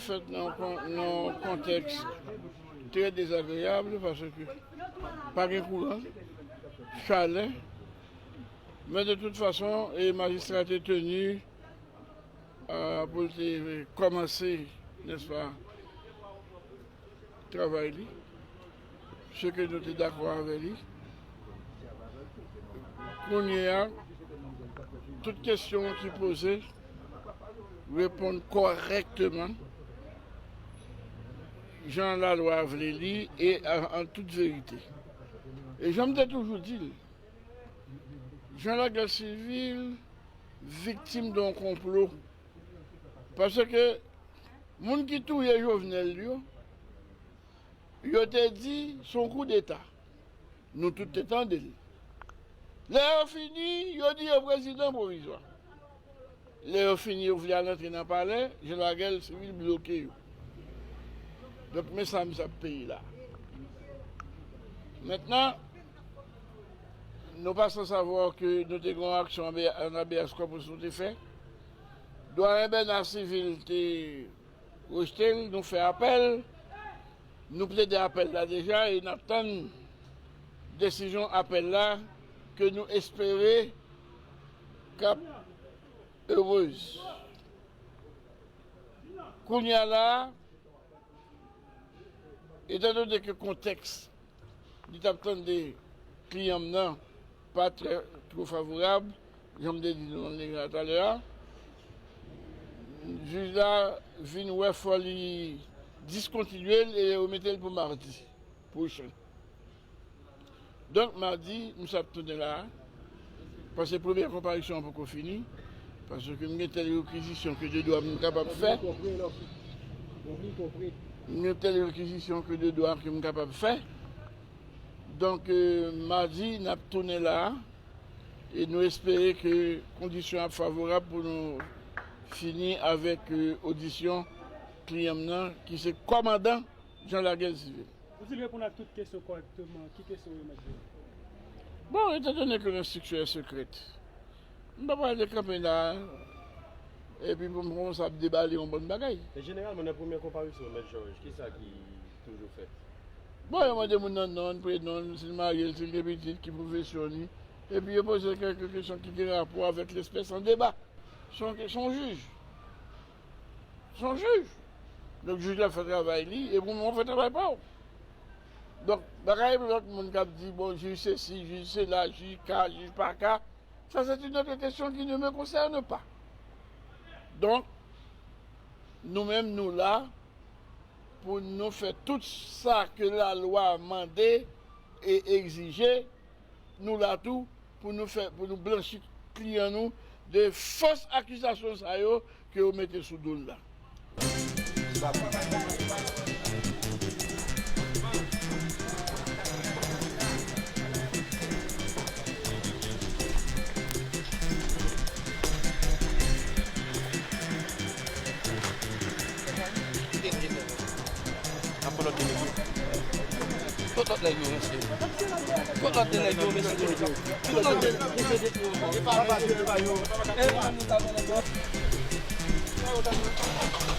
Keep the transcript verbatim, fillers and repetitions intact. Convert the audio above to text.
Fèt nan yon kon-, nan yon kontèks trè dezagreyab paske pa gen kouran, chalè, men de tout fason, e majistra te teni, euh, pou l te kòmanse, nèspa, travay li, se ke nou te dakò avè li. Kounye a, tout kesyon ki poze, reponn kòrèkteman, jan lalwa vle li e an, an tout verite. E jan m te toujou di l, jan lagè sivil viktim de yon konplo. Paske moun ki touye Jovenel yo, yo te di se yon koudeta. Nou tout te tande l. Lè yo fini, yo di yo prezidan pwovizwa. Lè yo fini, yo vle al antre nan palè, jan lagè sivil bloke yo. Donk, men sa misye ap peye la. Mentnan, nou pa san savwa ke nou te gen yon aksyon ann abeyas kòpous nou te fè. Dwayen Bèna Sivil te rejte l, nou fè apèl. Nou plede apèl la deja e n ap tann desizyon apèl la ke nou espere k ap erez. Kounye a la, etandone ke kontèks li t ap tande kliyan m nan pa trè, twò favorab, jan m te di nou nan legra talè a, jij la vin wè fò li diskontinye l e remete l pou madi pwochen. Donk, madi, misye ap tounen la a, paske premyè konparisyon an poko fini, paske m gen tèl rekizisyon ke de dwa m kapab fè. M gen tèl rekizisyon ke de dwa ke m kapab fè. Donk, euh, madi, n ap tounen la a, e nou espere ke kondisyon ap favorab pou nou fini avèk, euh, odisyon kliyan m nan, ki se kòmandan Jean Laguerre Civil. Pou di l reponn ak tout kesyon kòrèkteman, ki kesyon w yo, Mèt Georges? Bon, etandone ke lenstriksyon è sekrèt, m pa pral kanpe la, epi pou m kòmanse ap debale yon bann bagay. E jeneralman, nan premyè konparisyon, Mèt Georges, kisa ki toujou fèt? Bon, yo mande moun nan non l, prenon l, si l marye, si l gen pitit, ki pwofesyon li, epi yo poze l kèlke kesyon ki gen rapò avèk lespès an deba. Se yon, se yon jij. Se yon jij. Donk, jij la fè travay li, epi ou menm ou fè travay pa w. Donk, pa ka gen lòt moun k ap di, bon, jij sesi, jij sela, jij ka, jij pa ka. Ça, c'est une autre question qui ne me concerne pas. Donk, nou menm, nou la pou nou fè tout sa ke lalwa mande e egzije. Nou la tou pou nou fè, pou nou blanchi kliyan nou de fos akizasyon sa yo ke yo mete sou do l la. N ap pran lòt de nèg yo. Kot lòt nèg yo, mesye? Kot lòt de nèg yo, mesye? Kot lòt de nèg yo?